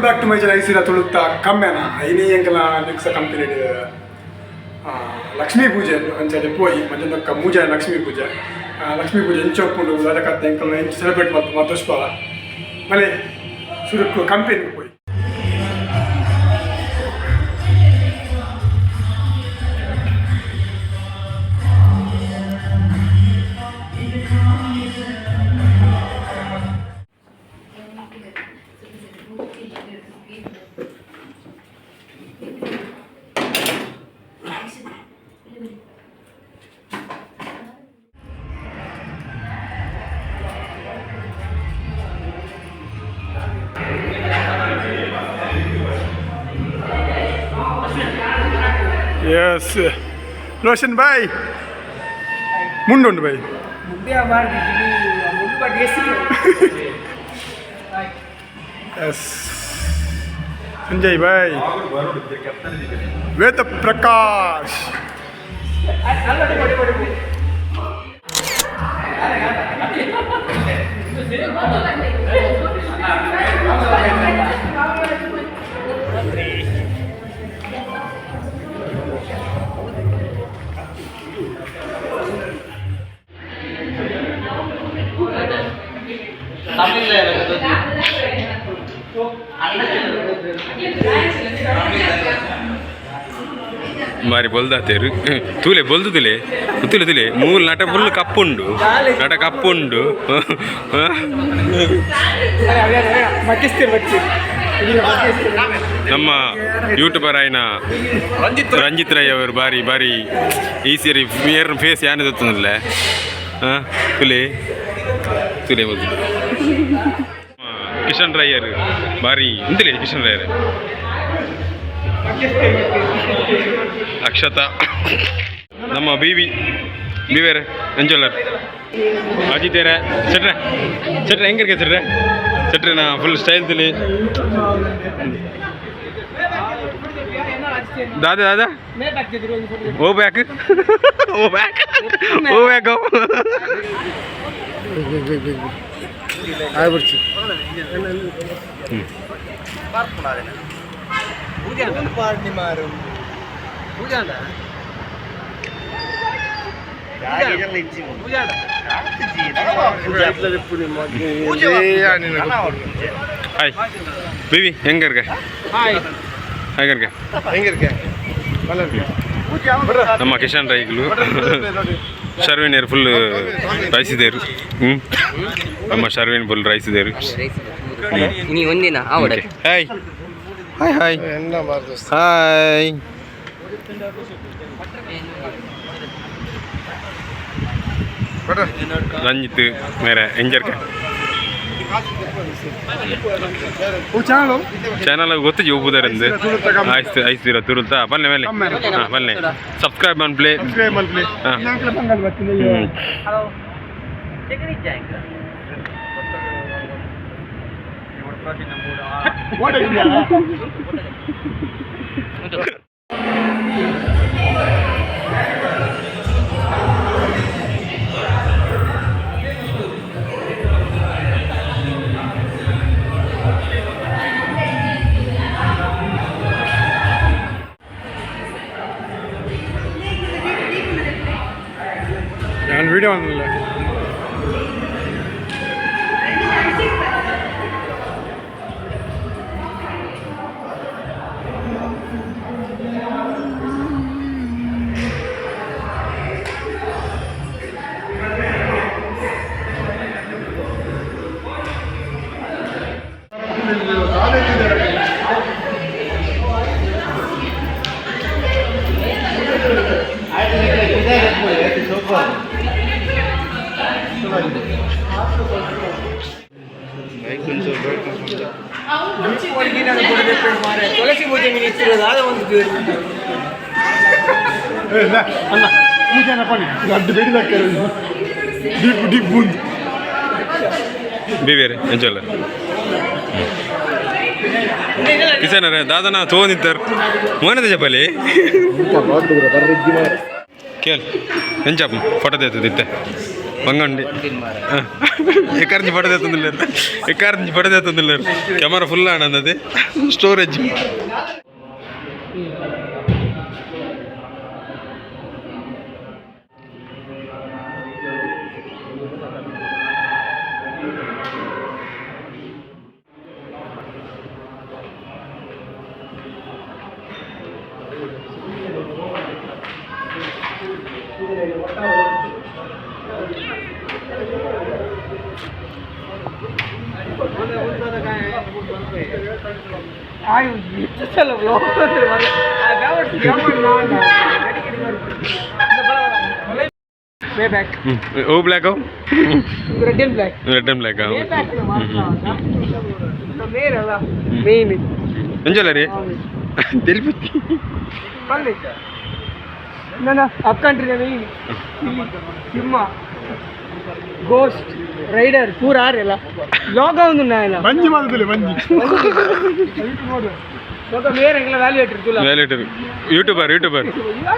Welcome back to my channel ಐಸಿರ ತುಳುತ್ತ ಕಮ್ಮೆನ. ಇನಿ ಎಂಕಲ Nexa company Lakshmi ಪೂಜೆ ಅಂಚನೆ ಪೋಯಿ ಮಂಜನಕ್ಕ ಮೂಜೆ ಲಕ್ಷ್ಮೀ ಪೂಜೆ. ಲಕ್ಷ್ಮೀ ಪೂಜೆ ಎಂಚ ಉಪ್ಪುಂಡು, ಅದಕ್ಕೆ ಎಂಕಲ್ನ ಎಂಚ ಸೆಲೆಬ್ರೇಟ್ ಮಲ್ಪು ಮತ್ತೊಸ್ಪಾಲ ಮಲೆ ಸುರುಕು ಕಂಪೆನಿ ಪೋಯಿ. ಎಸ್ ರೋಷನ್ ಬಾಯ್, ಮುಂಡುಂಡು ಬಾಯ್. ಎಸ್ ಸಂಜಯ್ ಬಾಯ್, ವೇದ ಪ್ರಕಾಶ್. ಬಾರಿ ಬೊಲ್ದಾತೇರು ತೂಲೆ, ಬೊಲ್ದು ತುಲೆ ತುಲೆ ತುಲೆ. ಮೂಲು ನಟ ಫುಲ್ ಕಪ್ಪುಂಡು, ನಟ ಕಪ್ಪುಂಡು. ನಮ್ಮ ಯೂಟ್ಯೂಬರ್ ಆಯ್ನ ರಂಜಿತ್ ರೈ ಅವರು ಬಾರಿ ಬಾರಿ ಈ ಸೇರಿ ಮೇರ್ ಫೇಸ್ ಯಾನೆ ಗೊತ್ತಲ್ಲ. ತುಲೆ ತುಲೆ ಬೊಲ್ದು. ಕಿಶನ್ ರೈಯರ್ ಬಾರಿ ಇಂತಲೇ ಕಿಶನ್ ರೈಯರ್. ಅಕ್ಷತಾ, ನಮ್ಮ ಬಿ ವಿ ಬಿವೇರೆ ಎಂಜೋಲರ್ ಅಜಿತೇರೆ ಸೆಟ್ರೆ ಸೆಟ್ರೆ ಹೆಂಗಿರ್ಕೆ ಸೆಟ್ರೆ ಸೆಟ್ರೆ ನಾ ಫುಲ್ ಸ್ಟೈಲ್ ತುಲಿ. ದಾದಾ ದಾದಾ, ಓ ಬ್ಯಾಕ್ ಓ ಬ್ಯಾಕ್ ಓ ಬ್ಯಾಕ್. ಹಾಯ್ ಬಿವಿ, ಹೆಂಗ ಇರ್ಕ? ಹೆಂಗ ಇರ್ಕ? ನಮ್ಮ ಕಿಶನ್ ರೈಗಳು, ಶರ್ವಿನ್ ಫುಲ್ ರೈಸ್ ಇದೇರು. ಹ್ಞೂ, ನಮ್ಮ ಶರ್ವಿನ್ ಫುಲ್ ರೈಸ್ ಇದೇರು. ನೀ ಒಂದಿನ ಆವಡ. Hi hi hi hi. Ranjith ಮೇರೆ ಎಂಜರ್ಕ. ಚಾನಲ್. ಚಾನಲ್ ಗೊತ್ತು ಹೋಗುದಾರಂದು ಆಯ್ತು ಆಯ್ತು ತುರುಲ್ತಾ ಬನ್ನಿ ಬನ್ನಿ. ಹಾಂ ಬನ್ನಿ, ಸಬ್ಸ್ಕ್ರೈಬ್ ಮನ್ಪ್ಲೆ. ಸಬ್ಸ್ಕ್ರೈಬ್ ಮಲ್ಪಲೆ. ಹಾ. ಎಂಕಲ ಬಂಗಾಲ್ ಬತ್ತಿನ. ಹ್ಞೂ. ನಾನು ವಿಡಿಯೋ ಮಾಡಲಿಲ್ಲ. ತುಳಸಿ ಪೂಜೆ ಮಿನಿಸ್ಟರ್ ಒಂದು. ಅಲ್ಲ, ಪೂಜೆನ ಪಣಿ ಅಡ್ಡು ಬೆಡಿದಾಕ್ತಾರೆ ಡೀಪ್ ಡೀಪ್ ಬುಂದ್. ಬಿ ಬೇರೆ ಎಂಜೋಲ ಕಿಶನ್ ದಾದನ ತೋನಿದ್ದಾರೆ ಮೋನದ ಜಪಲಿ ಕೇಳ್ ಎಂಚಪ್ಪ ಫೋಟೋ ತೆತ್ತದಿತ್ತೆ. ಬಂಗಂಡಿ ಎಕಾರ್ಜಿ ಪಡೆದ ಎಕಾರ್ಜಿ ಪಡೆದ ಕ್ಯಾಮರಾ ಫುಲ್ ಆನಂದದೆ storage. Way back. Oh black. Red and black. Red and black. ಮೇರಲ್ಲ main. ಎಂಜಲ ರೀ ತೆಲಿಪುತ್ತಿ. ಬನ್ನಿ ನನ್ನ ಅಪ್ ಕಂಟ್ರಿ ಮೇನ್ ಸಿಂಹ ಗೋಸ್ಟ್ ರೈಡರ್ ಪೂರ ಆರೆಲ್ಲ ಲಾಗ್ ಒಂದು ನಾಯನ. ಬಂಜಿ ಮಾದದಲ್ಲಿ ಬಂಜಿ. ಲೋಕ ಮೇರೆ ಎಂಗ್ಲ valuator ತುಲ. ವ್ಯಾಲ್ಯೂಟರ್ YouTuber, YouTuber,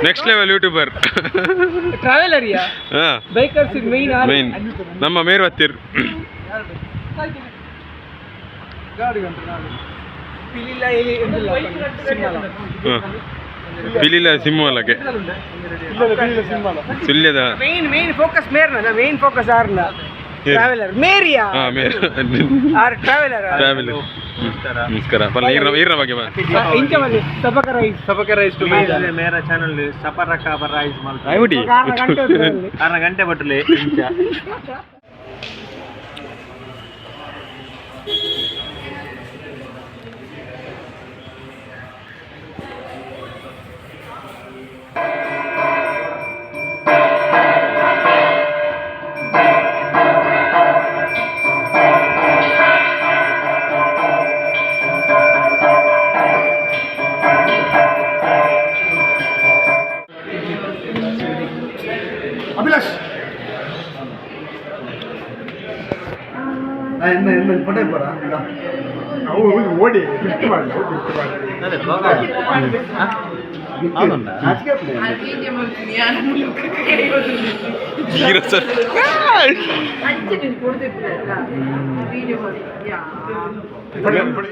next level YouTuber. Traveller ಯಾ. ಹಾಂ. ಬೈಕರ್ಸ್ ಮೇನ್ ಆರ್. ಮೈನ್ ನಮ್ಮ ಮೇರ್ ಬತ್ತೀರ್. ಪಿಲಿಲ್ಲ ಎಲಿ ಎಂದಿಲ್ಲ ಸಿಂಹಲ. ಹಾಂ, ಪಿಲಿಲ ಸಿಂಹಲಕ್ಕೆ. ಸುಳ್ಯದ. ಮೇನ್ ಮೇನ್ ಫೋಕಸ್ ಮೇರ್ನ ಮೇನ್ ಫೋಕಸ್ ಆರ್ನ ಟ್ರಾವೆಲರ್ ಮೇರಿಯಾ. ಹಾಂ, ಮೇರ್. ಆರ್ ಟ್ರಾವೆಲರ್. ಟ್ರಾವೆಲ್. ನಮಸ್ಕಾರ ಪಲ್ಲ ಈರ್ನ ಈರ್ನ ಬಗ್ಗೆ ಬಾ. ಇಂಚ ಬನ್ನಿ ಸಬಕ rice. ಸಬಕ raise to Mera channel ಸಪರಕ rice ಮಲ್ತ. ಆಯ್ಬಿಡಿ. ಗಂಟೆ ಹೊತ್ತಿನಲ್ಲಿ. ಅರ್ಧ ಗಂಟೆ ಬಟ್ಲೆ ಇಂಚ. ಅಭಿಲಾಷ್ ಅವು ಓಡಿ ಗಿಫ್ಟ್ ಮಾಡಿ, ಅವು ಗಿಫ್ಟ್ ಮಾಡಿ. Hero sir. ಪಡೆ, ಪಡೆ.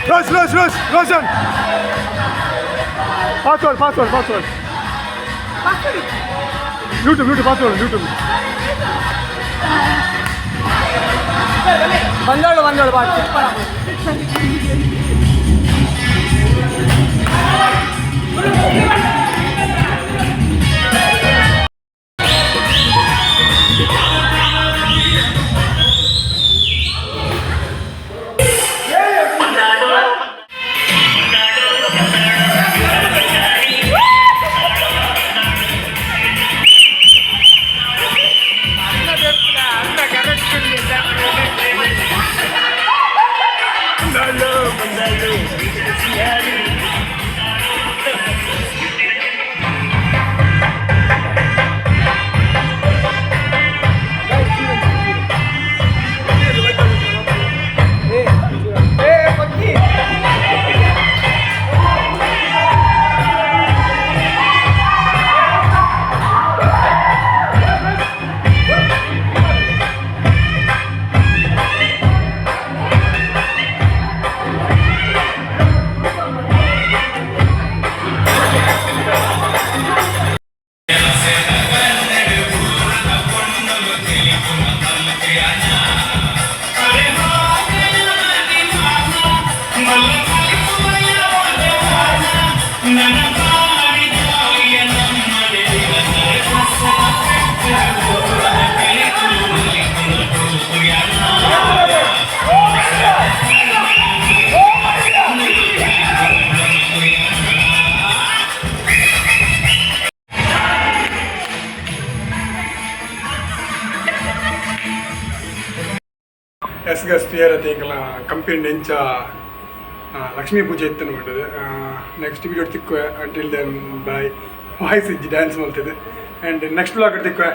Rose, Rose, Rose, Roshan. Password, password, password. YouTube, YouTube, password, YouTube. ಬಂದೋಳು ಬಂದೋಳು ಬಾ. ಎಸ್ ಗಸ್ ತುಯರತೆ ಎಂಕಲ ಕಂಪನಿ ಎಂಚ ಲಕ್ಷ್ಮೀ ಪೂಜೆ ಇತ್ತನ್ನು ಪಂಡದು. ನೆಕ್ಸ್ಟ್ ವೀಡಿಯೋ ತಿಕ್ಕುವೆ. Until then bye. Voice ಇಜ್ಜಿ, ಡ್ಯಾನ್ಸ್ ಮಲ್ತದೆ. And next vlog ತಿಕ್ಕುವೆ.